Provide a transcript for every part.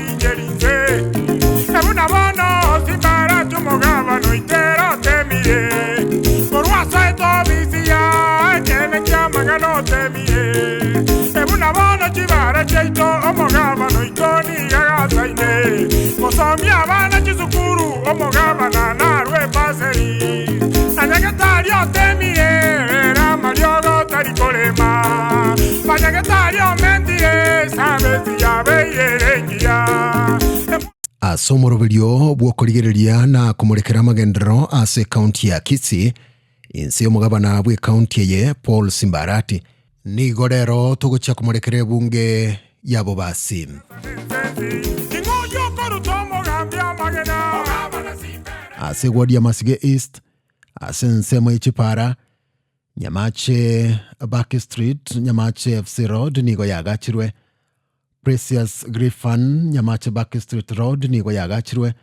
otincheri inse. Buna bono simbarache omogabane oitera otemire, korwa asoete obisi ya ekeene ki'amang'ana otemire. Buna bono chibara chiaito omogabane oito nigo agasaine, gosomia abana chisukuru omogabana narwe ebaseri. Na nyagetari otemire ere amariogo tari korema, Banyagetari omentire esabeti yabeire ere engiya. Ase omoroberio bw'okorigereria na komorekera amagenderero ase ekaunti ya Kisii, inse y'omogabana bw'ekaunti eye Paul Simbarati. Nigo rero togochia komorekera ebunge ya Bobasi. Ase egwadi ya Masige East, ase ensemo ye chipara, Nyamache Back Street, Nyamache FC Road nigo yagachirwe. Precious Griffan, Nyamache Back Street Road nigo yagachirwe.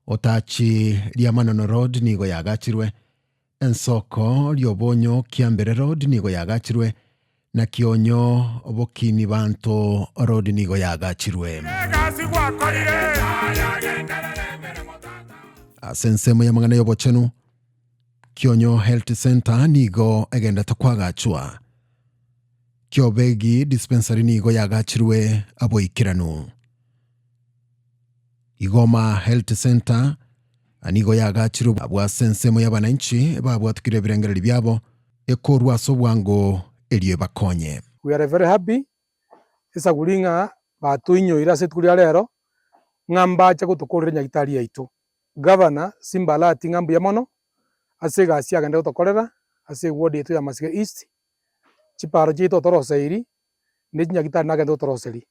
Otachi Riamanono Road nigo yagachirwe. Ensoko Riobonyo Kiambere Road nigo yagachirwe. Na Kionyo Bokini Banto Road nigo yagachirwe. Ase ensemo y'amang'ana y'obochenu, Kionyo Health Centre nigo egendete kwagachwa. Kiobegi Dispensary nigo yagachirwe aboikeranu. Igoma Health Centre nigo yagachirwe abwo ase ensemo y'abananchi babwatukire ebirengererio biabo ekorwa ase obwango erio ebakonye. We are very happy esaguri ng'a batoinyoire ase rituko ria rero ng'a mbache gotokorera enyagitari yaito. Gavana Simba Arati ng'a mbuya mono ase egasi agende gotokorera ase eward yaito ya Masige East, chiparo chiaito otoroseiri, ne chinyagitari nagende gotoroseria.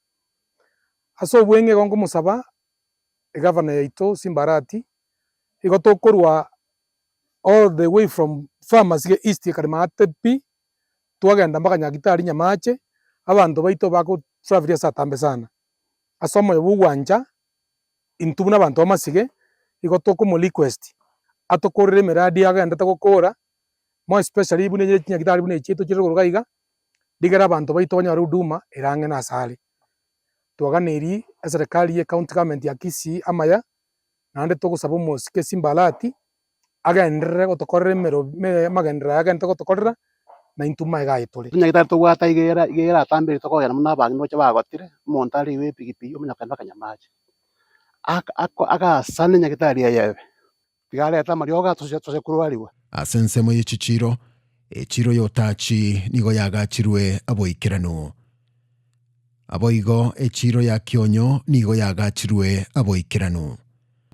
Ase obweng'e igo nkomosaba egavana yaito Simba Arati, igo tokorwa all the way from far Masige East ekare maate pi, twagenda mpaka Nyagitari Nyamache, abanto baito bago travel ase atambe sana. Ase omoyo bwa ogwancha, intwe buna abanto ba Masige, igo tokomo request atokorere emeradi agendete gokora, more especially buna eye chinyagitari buna echi chiaito chire igoro iga iga, rigere abanto baito banyore huduma ere ang'e na ase are. Twaganeiri eserekari ye county government ya Kisii amaya, naende togosaba omosike Simba Arati, agenderere gotokorera emero amagenderero aya agenderete gotokorera, na intwe magega aye tore. Chinyagitari tobwate iga era iga eratambere tokogenda buna abang'ina roche bagotire, omonto are iga epikipiki omanye kogenda mpaka Nyamache. Aka ako agasane nyagitari eye ebe, tiga arete amariogo atoche toche korwariwa. Ase ensemo ye chichiiro, echiiro y'Otachi nigo yaagachirwe aboikeranu. Naboigo echiiro ya Kionyo nigo yaagachirwe aboikeranu.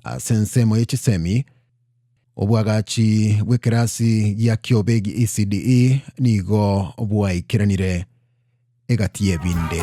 Ase ensemo ye chisemi, obwagachi bw'ekerasi gia Kiobegi ECDE nigo bwaikeranire egati y'ebinde.